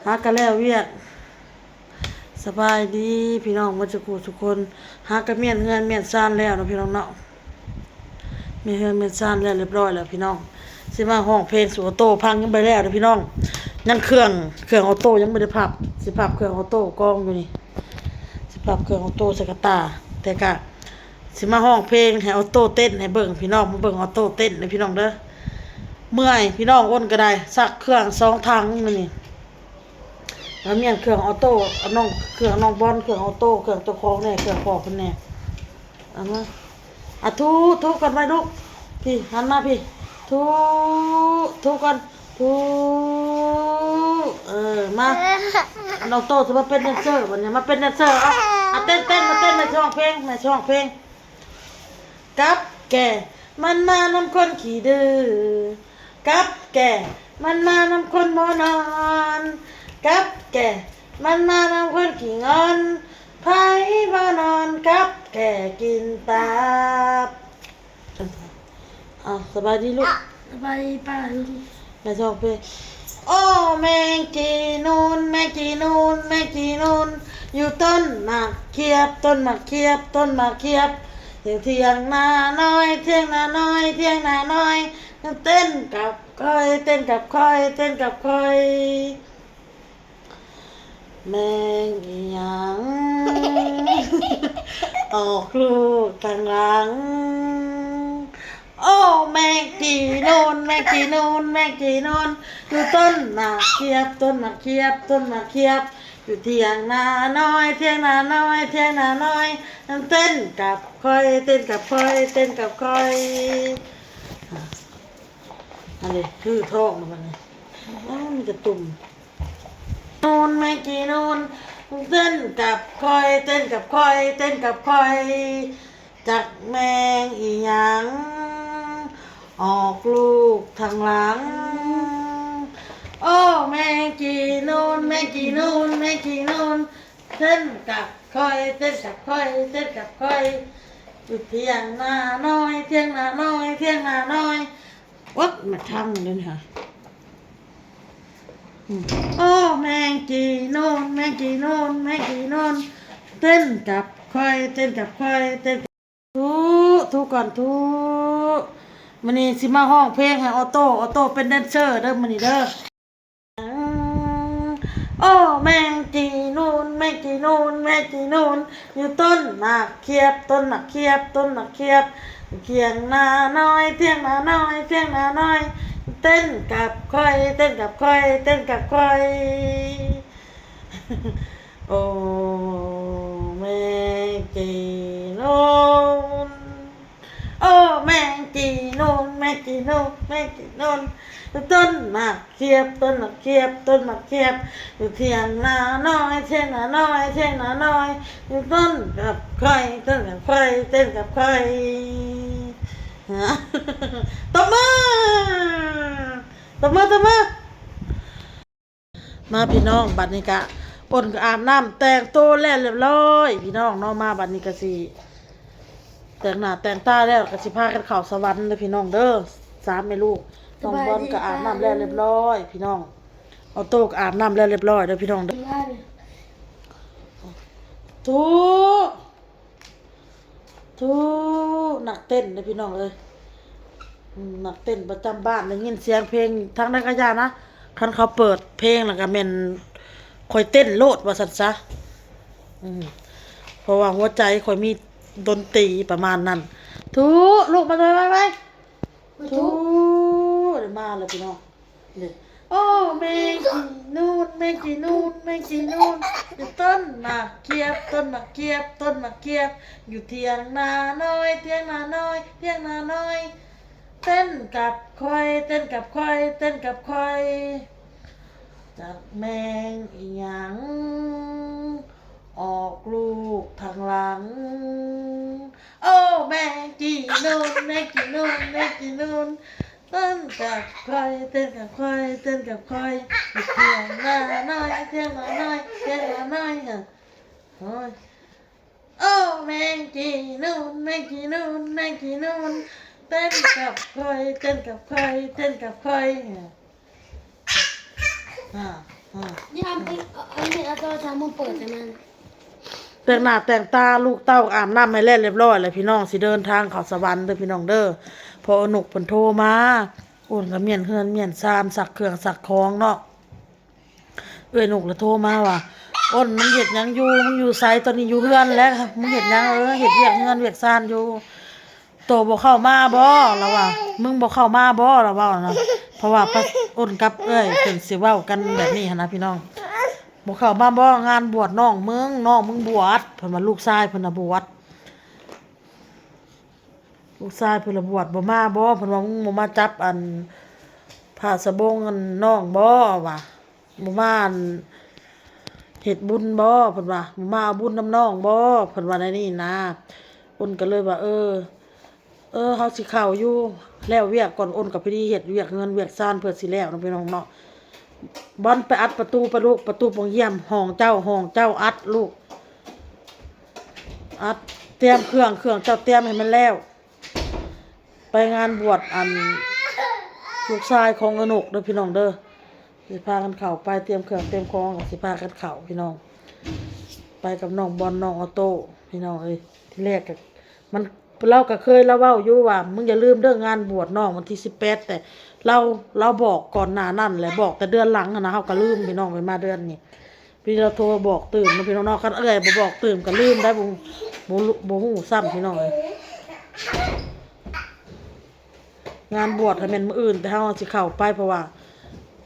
ຫາກະແລ້ວວຽກ. ສະບາຍດີພີ່ນ້ອງໝົດສູ່ຜູ້ສູ່ຄົນ. ຫາກະມ້ຽນເຮືອນມ້ຽນຊານແລ້ວເນາະພີ່ນ້ອງເນາະ. ມ້ຽນເຮືອນມ້ຽນຊານແລ້ວລຽບຮ້ອຍແລ້ວພີ່ນ້ອງ. ຊິມາຮ້ອງເພງສູ່ອອໂຕ້ຟັງ ຍັງບໍ່ແລ້ວເດີພີ່ນ້ອງ. ຍັງເຄື່ອງ ເຄື່ອງອອໂຕ້ຍັງບໍ່ໄດ້ພັບ. ຊິພັບເຄື່ອງອອໂຕ້ກອງຢູ່ນີ້. ຊິພັບເຄື່ອງອອໂຕ້ໃສ່ກະຕ່າ. ແຕ່ກະຊິມາຮ້ອງເພງໃຫ້ອອໂຕ້ເຕັ້ນໃຫ້ເບິ່ງພີ່ນ້ອງ. ມາເບິ່ງອອໂຕ້ເຕັ້ນເດີພີ່ນ້ອງເດີ. ເມື່ອຍພີ່ນ້ອງ. ອົນກະໄດ້ຊັກເຄື່ອງສອງຖັງມື້ນີ້. ລະມ້ຽນເຄື່ອງອອໂຕ້ ເອົານ້ອງ ເຄື່ອງນ້ອງບອນ ເຄື່ອງອອໂຕ້ ເຄື່ອງເຈົ້າຂອງແດ່ ເຄື່ອງພໍ່ເພິ່ນແດ່. ເອົາມາ ອາ ຖູ ຖູກ່ອນໄວ້ລູກ. ພີ້ ຫັນມາພີ້. ຖູ ຖູກ່ອນ ຖູ. ເອີ ມາ ນ້ອງໂຕ້ຊິມາເປັນແດນເຊີບັດນີ້. ມາເປັນແດນເຊີ. ເອົາ ອາ ເຕັ້ນ ເຕັ້ນ ມາເຕັ້ນ ແມ່ຊິຮ້ອງເພງ ແມ່ຊິຮ້ອງເພງ. ກັບແກ ມັນມານຳຄົນຂີ້ດື້. ກັບແກ ມັນມານຳຄົນບໍ່ນອນ. ກັບແກ ມັນມານຳຄົນຂີ້ງອນ. ໃຜບໍ່ນອນ ກັບແກກິນຕັບ. ເອົາ ສະບາຍດີລູກ. ສະບາຍດີປ້າລຸງ. ແມ່ຊອກເພງ. ໂອ້ ແມງຈີນູນ ແມງຈີນູນ ແມງຈີນູນ ຢູ່ຕົ້ນໝາກຂຽບ ຕົ້ນໝາກຂຽບ ຕົ້ນໝາກຂຽບ ຢູ່ຖຽງນານ້ອຍ ຖຽງນານ້ອຍ ຖຽງນານ້ອຍ ເຕັ້ນກັບຂ້ອຍ ເຕັ້ນກັບຂ້ອຍ ເຕັ້ນກັບຂ້ອຍ. ແມງອີ່ຫຍັງ ອອກລູກທາງຫຼັງ. ໂອ້ ແມງຈີນູນ ແມງຈີນູນ ແມງຈີນູນ ຢູ່ຕົ້ນໝາກຂຽບ ຕົ້ນໝາກຂຽບ ຕົ້ນໝາກຂຽບ ຢູ່ຖຽງນານ້ອຍ ຖຽງນານ້ອຍ ຖຽງນານ້ອຍ ເຕັ້ນກັບຂ້ອຍ ເຕັ້ນກັບຂ້ອຍ ເຕັ້ນກັບຂ້ອຍ. ອັນນີ້ຄືທ້ອງມັນນີ້. ອ້າວ ມີແຕ່ຕຸ່ມ. ນູນ ແມງຈີນູນ ເຕັ້ນກັບຂ້ອຍ ເຕັ້ນກັບຂ້ອຍ ເຕັ້ນກັບຂ້ອຍ ຈັກແມງອີ່ຫຍັງ ອອກລູກທາງຫຼັງ. ໂອ້ ແມງຈີນູນ ແມງຈີນູນ ແມງຈີນູນ ເຕັ້ນກັບຂ້ອຍ ເຕັ້ນກັບຂ້ອຍ ເຕັ້ນກັບຂ້ອຍ ຢູ່ຖຽງນານ້ອຍ ຖຽງນານ້ອຍ ຖຽງນານ້ອຍ. ໂອ໊ຍ ມາທັງເດ້ຫັ້ນ. ອືມ ໂອ້ ແມງຈີນູນ ແມງຈີນູນ ແມງຈີນູນ ເຕັ້ນກັບຂ້ອຍ ເຕັ້ນກັບຂ້ອຍ ເຕັ້ນກັບ ຖູ ຖູກ່ອນ ຖູ. ມື້ນີ້ຊິມາຮ້ອງເພງໃຫ້ອອໂຕ້ ອອໂຕ້ເປັນແດນເຊີເດີມື້ນີ້ເດີ. ໂອ້ ແມງຈີນູນ ແມງຈີນູນ ແມງຈີນູນ ຢູ່ຕົ້ນໝາກຂຽບ ຕົ້ນໝາກຂຽບ ຕົ້ນໝາກຂຽບ ຖຽງນານ້ອຍ ຖຽງນານ້ອຍ ຖຽງນານ້ອຍ ເຕັ້ນກັບຂ້ອຍ ເຕັ້ນກັບຂ້ອຍ ເຕັ້ນກັບຂ້ອຍ. ໂອ້ ແມງຈີນູນ ໂອ້ ແມງຈີນູນ ແມງຈີນູນ ແມງຈີນູນ ຢູ່ຕົ້ນໝາກຂຽບ ຕົ້ນໝາກຂຽບ ຕົ້ນໝາກຂຽບ ຢູ່ຖຽງນານ້ອຍ ຖຽງນານ້ອຍ ຖຽງນານ້ອຍ ຢູ່ຕົ້ນກັບຂ້ອຍ ຕົ້ນກັບຂ້ອຍ ເຕັ້ນກັບຂ້ອຍ. ຕົບມື ຕົບມື ຕົບມື. ມາພີ່ນ້ອງ ບັດນີ້ກະ ອົນກະອາບນ້ຳແຕ່ງໂຕແລ້ວລຽບຮ້ອຍພີ່ນ້ອງເນາະ. ມາບັດນີ້ກະຊິແຕ່ງໜ້າແຕ່ງຕາແລ້ວ ກະຊິພາກັນເຂົ້າສະຫວັນເດີພີ່ນ້ອງເດີ. ສາມແມ່ລູກ ນ້ອງບອນກະອາບນ້ຳແລ້ວລຽບຮ້ອຍພີ່ນ້ອງ. ອອໂຕ້ກະອາບນ້ຳແລ້ວລຽບຮ້ອຍເດີພີ່ນ້ອງເດີ. ຖູ ຖູ ນັກເຕັ້ນເດ້ພີ່ນ້ອງເອີຍ. ອືມ ນັກເຕັ້ນປະຈຳບ້ານ ໄດ້ຍິນສຽງເພງທາງໃດກະຢ່ານະ ຄັນເຂົາເປີດເພງແລ້ວກະແມ່ນຂ້ອຍເຕັ້ນໂລດວ່າຊັ້ນຊະ. ອືມ ເພາະວ່າຫົວໃຈຂ້ອຍມີດົນຕີປະມານນັ້ນ. ຖູ ລູກມາໄວໆ. ຖູ ໄດ້ມາແລ້ວພີ່ນ້ອງ. ໂອ້ ແມງຈີນູນ ແມງຈີນູນ ແມງຈີນູນ ຢູ່ຕົ້ນໝາກຂຽບ ຕົ້ນໝາກຂຽບ ຕົ້ນໝາກຂຽບ ຢູ່ຖຽງນານ້ອຍ ຖຽງນານ້ອຍ ຖຽງນານ້ອຍ ເຕັ້ນກັບຂ້ອຍ ເຕັ້ນກັບຂ້ອຍ ເຕັ້ນກັບຂ້ອຍ ຈັກແມງອີ່ຫຍັງ ອອກລູກທາງຫຼັງ. ໂອ້ ແມງຈີນູນ ແມງຈີນູນ ແມງຈີນູນ ເຕັ້ນກັບຂ້ອຍ ເຕັ້ນກັບຂ້ອຍ ເຕັ້ນກັບຂ້ອຍ ຖຽງນານ້ອຍ ຖຽງນານ້ອຍ ຖຽງນານ້ອຍ. ໂອ້ຍ ໂອ້ ແມງຈີນູນ ແມງຈີນູນ ແມງຈີນູນ ເຕັ້ນກັບຂ້ອຍ ເຕັ້ນກັບຂ້ອຍ ເຕັ້ນກັບຂ້ອຍ. ອາ ຍາມໄປ ເອົາ ເອົາໂທລະສັບມາເປີດໃຫ້ມັນ ແຕ່ງໜ້າແຕ່ງຕາ ລູກເຕົ້າອາບນ້ຳໃຫ້ແລ້ວຮຽບຮ້ອຍແລ້ວ ພີ່ນ້ອງ ຊິເດີນທາງເຂົ້າສະຫວັນເດີພີ່ນ້ອງເດີ. ພໍ່ອ້ນນົກເພິ່ນໂທມາ ອ້ນກໍມ້ຽນເຮືອນມ້ຽນຊານ ຊັກເຄື່ອງຊັກຂອງເນາະ. ເອື້ອຍນົກລະໂທມາວ່າ ອ້ນ ມຶງເຮັດຫຍັງຢູ່? ມຶງຢູ່ໃສ? ຕອນນີ້ຢູ່ເຮືອນແຫຼະ. ມຶງເຮັດຫຍັງ? ເອີ ເຮັດວຽກເຮືອນວຽກຊານຢູ່. ໂຕບໍ່ເຂົ້າມາບໍ່? ລາວວ່າ ມຶງບໍ່ເຂົ້າມາບໍ່? ລາວເວົ້ານະ. ເພາະວ່າອ້ນກັບເອື້ອຍເພິ່ນຊິເວົ້າກັນແບບນີ້ຫັ້ນນະພີ່ນ້ອງ. ບໍ່ເຂົ້າມາບໍ່? ງານບວດນ້ອງມຶງ ນ້ອງມຶງບວດ ເພິ່ນວ່າ ລູກຊາຍເພິ່ນນະບວດ. ລູກຊາຍເພິ່ນລະບວດບໍ່ມາບໍ່? ເພິ່ນວ່າ ມຶງບໍ່ມາຈັບອັນຜ້າສະບົງອັນນ້ອງບໍ່? ວ່າ ບໍ່ມາອັນເຮັດບຸນບໍ່? ເພິ່ນວ່າ ບໍ່ມາເອົາບຸນນຳນ້ອງບໍ່? ເພິ່ນວ່າແນວນີ້ນະ. ອ້ນກໍເລີຍວ່າ ເອີ ເອີ ເຮົາຊິເຂົ້າຢູ່ ແລ້ວວຽກກ່ອນ. ອ້ນກໍພໍດີເຮັດວຽກເຮືອນວຽກຊານເພື່ອຊິແລ້ວເນາະ ພີ່ນ້ອງເນາະ. ບອນໄປອັດປະຕູໄປລູກ ປະຕູໂຮງຮຽນ ຫ້ອງເຈົ້າ ຫ້ອງເຈົ້າ ອັດລູກ ອັດ ຕຽມເຄື່ອງ ເຄື່ອງເຈົ້າຕຽມໃຫ້ມັນແລ້ວ. ໄປງານບວດອັນລູກຊາຍຂອງເອື້ອຍນົກເດີພີ່ນ້ອງເດີ. ຊິພາກັນເຂົ້າໄປ ຕຽມເຄື່ອງຕຽມຂອງ ກໍຊິພາກັນເຂົ້າພີ່ນ້ອງ ໄປກັບນ້ອງບອນ ນ້ອງອໍໂຕ້ພີ່ນ້ອງເອີຍ. ທີແລກກໍມັນ ລາວກໍເຄີຍລາວເວົ້າຢູ່ວ່າ ມຶງຢ່າລືມເດີງານບວດນ້ອງວັນທີສິບແປດ ແຕ່ລາວ ລາວບອກກ່ອນໜ້ານັ້ນແຫຼະ ບອກແຕ່ເດືອນຫຼັງຫັ້ນນະ ເຮົາກໍລືມພີ່ນ້ອງເອີຍ. ມາເດືອນນີ້ ພີ່ລາວໂທບອກຕື່ມເນາະ ພີ່ນ້ອງເນາະ. ຄັນເອື້ອຍບໍ່ບອກຕື່ມກໍລືມໄດ້ ບໍ່ ບໍ່ ບໍ່ຮູ້ຊ້ຳພີ່ນ້ອງເອີຍ. ງານບວດຫັ້ນແມ່ນມື້ອື່ນ ແຕ່ເຮົາຊິເຂົ້າໄປ ເພາະວ່າ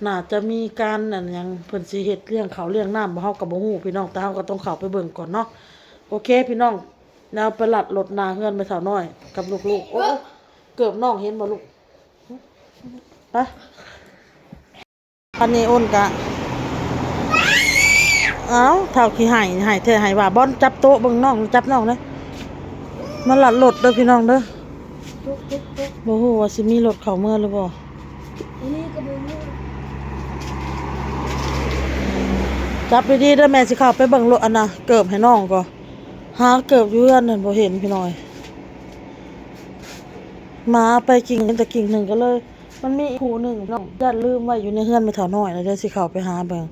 ໜ້າຈະມີການອັນຫຍັງ ເພິ່ນຊິເຮັດລ້ຽງເຂົ້າລ້ຽງນ້ຳບໍ່ ເຮົາກໍບໍ່ຮູ້ພີ່ນ້ອງ ແຕ່ເຮົາກໍຕ້ອງເຂົ້າໄປເບິ່ງກ່ອນເນາະ. ໂອເຄພີ່ນ້ອງ ແລ້ວໄປລັດລົດໜ້າເຮືອນແມ່ເຖົ້ານ້ອຍກັບລູກໆ. ໂອ້ ເກີບນ້ອງເຫັນບໍ່ລູກ? ໄປ. ອັນນີ້ອ້ນກະ ອ້າວ ເຖົ້າຂີ້ໄຫ້ ໄຫ້ແທ້ໄຫ້ວ່າ. ບອນຈັບໂຕະເບິ່ງນ້ອງ ຈັບນ້ອງເດີ. ມາລັດລົດເດີພີ່ນ້ອງເດີ. ບໍ່ຮູ້ວ່າຊິມີລົດເຂົ້າເມືອຫຼືບໍ່. ອັນນີ້ກໍບໍ່ຮູ້. ຈັບດີໆເດີ ແມ່ຊິເຂົ້າໄປເບິ່ງລົດ ອັນນ່າ ເກີບໃຫ້ນ້ອງກ່ອນ. ຫາເກີບຢູ່ເຮືອນນັ້ນບໍ່ເຫັນພີ່ນ້ອງ. ໝາໄປກິ່ງ ເຫັນແຕ່ກິ່ງໜຶ່ງ ກໍເລີຍ ມັນມີອີກຄູ່ໜຶ່ງພີ່ນ້ອງ ຢ້ານລືມໄວ້ຢູ່ໃນເຮືອນແມ່ເຖົ້ານ້ອຍ ແລ້ວດຽວຊິເຂົ້າໄປຫາເບິ່ງ.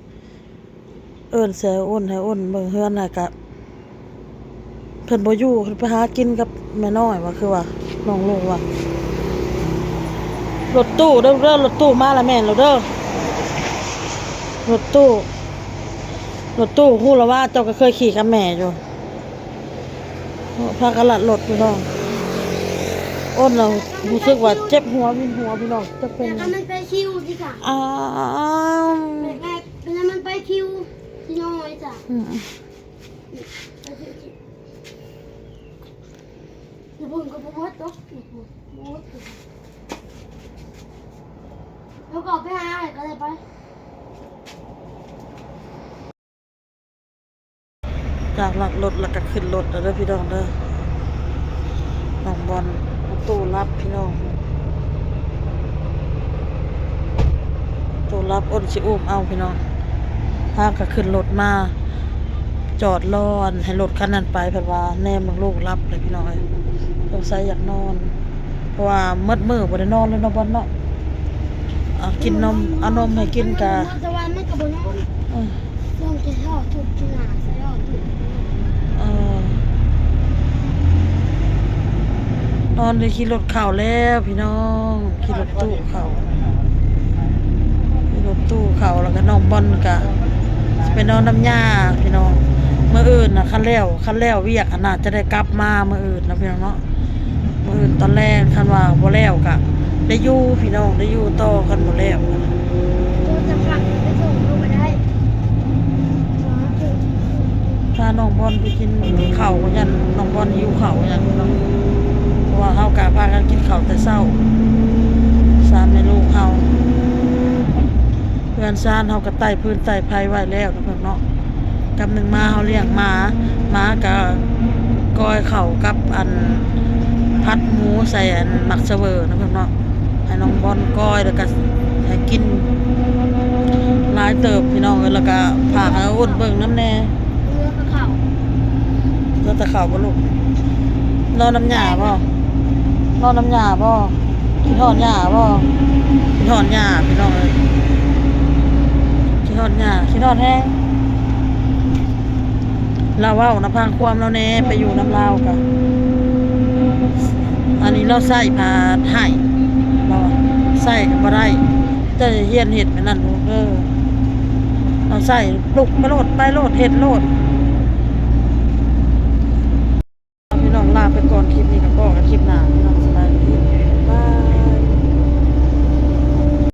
ເອີ້ນໃສ່ອ້ນ ໃຫ້ອ້ນເບິ່ງເຮືອນ ແລ້ວກະເພິ່ນບໍ່ຢູ່ ເພິ່ນໄປຫາກິນກັບແມ່ນ້ອຍວ່າ ຄືວ່ານ້ອງລຸງວ່າ. ລົດຕູ້ເດີ ລົດຕູ້ມາລະແມ່ນແລ້ວເດີ. ລົດຕູ້ ລົດຕູ້ ຮູ້ລະວ່າເຈົ້າກໍເຄີຍຂີ່ກັບແມ່ຢູ່. ພາກັນລັດລົດພີ່ນ້ອງ. ອ້ນລະຮູ້ສຶກວ່າເຈັບຫົວວິນຫົວພີ່ນ້ອງ ຈັກເປັນຫຍັງ. ແຕ່ມັນໄປຄິວຕິກະ ອ້າວ ແມ່ ແມ່ ແມ່ ມັນໄປຄິວທີ່ນ້ອຍຈ້ະ. ອືມ ແຕ່ເພິ່ນກໍບໍ່ໝົດດອກ ບໍ່ໝົດ. ແລ້ວກໍໄປຫາໃຫ້ກໍໄດ້ໄປ. ຈາກລັດລົດແລ້ວກໍຂຶ້ນລົດແລ້ວເດີພີ່ນ້ອງເດີ. ນ້ອງບອນ ຕູ້ລັບພີ່ນ້ອງ ຕູ້ລັບ ອ້ນຊິອຸ້ມເອົາພີ່ນ້ອງ. ພາກັນຂຶ້ນລົດມາ ຈອດລໍໃຫ້ລົດຄັນນັ້ນໄປ ເພິ່ນວ່າແນມເບິ່ງລູກຫຼັບແລ້ວພີ່ນ້ອງເອີຍ. ສົງໄສຢາກນອນ ເພາະວ່າໝົດມື້ບໍ່ໄດ້ນອນເລີຍເນາະ ບອນເນາະ. ເອົາກິນນົມ ເອົານົມໃຫ້ກິນກະ ແຕ່ວ່າມັນກໍບໍ່ນອນ. ເອີ ລົງແຕ່ເຊົ້າທຸກທີ່ໜ້າໃສ່ເອົາທຸກ. ເອີ ນອນໄດ້ຂີ່ລົດເຂົ້າແລ້ວພີ່ນ້ອງ ຂີ່ລົດຕູ້ເຂົ້າ ຂີ່ລົດຕູ້ເຂົ້າ ແລ້ວກໍນ້ອງບອນກະຊິໄປນອນນຳຍ່າພີ່ນ້ອງ. ມື້ອື່ນນະ ຄັນແລ້ວ ຄັນແລ້ວວຽກຫັ້ນນະ ຈະໄດ້ກັບມາມື້ອື່ນນະພີ່ນ້ອງເນາະ. ມື້ອື່ນຕອນແລງ ຄັນວ່າບໍ່ແລ້ວກະໄດ້ຢູ່ພີ່ນ້ອງ ໄດ້ຢູ່ຕໍ່ ຄັນບໍ່ແລ້ວ. ໂຕຈະຟັງໄປສົ່ງກໍບໍ່ໄດ້. ພານ້ອງບອນໄປກິນເຂົ້າ ຢ້ານນ້ອງບອນຫິວເຂົ້າ ຢ້ານພີ່ນ້ອງ ເພາະວ່າເຮົາກະພາກັນກິນເຂົ້າແຕ່ເຊົ້າ ສາມແມ່ລູກເຮົາ. ເຮືອນຊານເຮົາກໍໄຕ້ພື້ນໄຕ້ໄພໄວ້ແລ້ວນະເພິ່ນເນາະ. ກັບໜຶ່ງມາເຮົາລ້ຽງໝາ ໝາກໍກ້ອຍເຂົ້າກັບອັນ ຜັດໝູໃສ່ອັນໝາກສະເຫວີນະເພິ່ນເນາະ. ໃຫ້ນ້ອງບອນກ້ອຍ ແລ້ວກໍໃຫ້ກິນຫຼາຍເຕີບພີ່ນ້ອງເອີຍ. ແລ້ວກໍຝາກໃຫ້ອ້ນເບິ່ງນຳແດ່. ເຫຼືອແຕ່ເຂົ້າ ເຫຼືອແຕ່ເຂົ້າບໍ່ລູກ? ນອນນຳຍ່າບໍ່? ນອນນຳຍ່າບໍ່? ຄິດຮອດຍ່າບໍ່? ຄິດຮອດຍ່າພີ່ນ້ອງເອີຍ ຄິດ ฮอดหญ้า คิดฮอดแฮง ລາວເວົ້ານຳ ຟັງຄວາມລາວແດ່ ໄປຢູ່ນຳລາວກະ ອັນນີ້ລາວໃຊ້ພາໄຫ້ ລາວວ່າໃຊ້ກະບໍ່ໄດ້ ເຈົ້າຈະຮຽນເຮັດແບບນັ້ນລູກເອີຍ ລາວໃຊ້ລຸກໄປໂລດ ໄປໂລດ ເຮັດໂລດ.